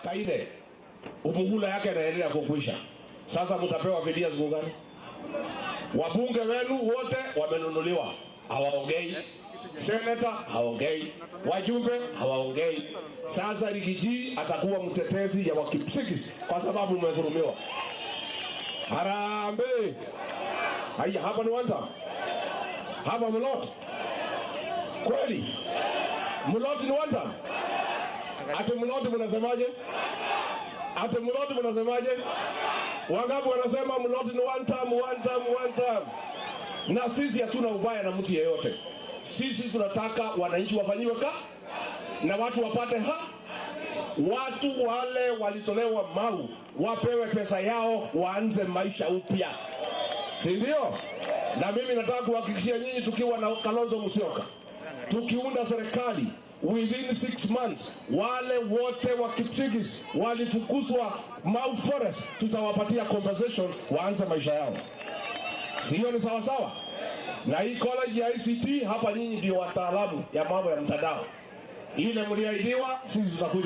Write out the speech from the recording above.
Kaine muhula yake inaendelea kukwisha. Sasa mtapewa fidia siku gani? Wabunge wenu wote wamenunuliwa, hawaongei. Seneta haongei, wajumbe hawaongei. Sasa Riggy G atakuwa mtetezi ya Wakipsigis kwa sababu mmedhulumiwa. Harambee! Haya, hapa ni one term, hapa Mlot kweli? Mlot ni one term? Ati Mlot mnasemaje? Ati Mlot mnasemaje? Wangapi wanasema Mlot ni one term, one term, one term? Na sisi hatuna ubaya na mtu yeyote. Sisi tunataka wananchi wafanyiwe ka na watu wapate ha watu wale walitolewa Mau wapewe pesa yao waanze maisha upya, si ndio? Na mimi nataka kuhakikishia nyinyi, tukiwa na Kalonzo Musyoka, tukiunda serikali within 6 months, wale wote wa Kipsigis walifukuzwa Mau Forest, tutawapatia compensation waanze maisha yao. Si hiyo ni sawa sawa? Na hii college ya ICT hapa, nyinyi ndio wataalamu ya mambo ya mtandao. Ile mliahidiwa, sisi tutakuja.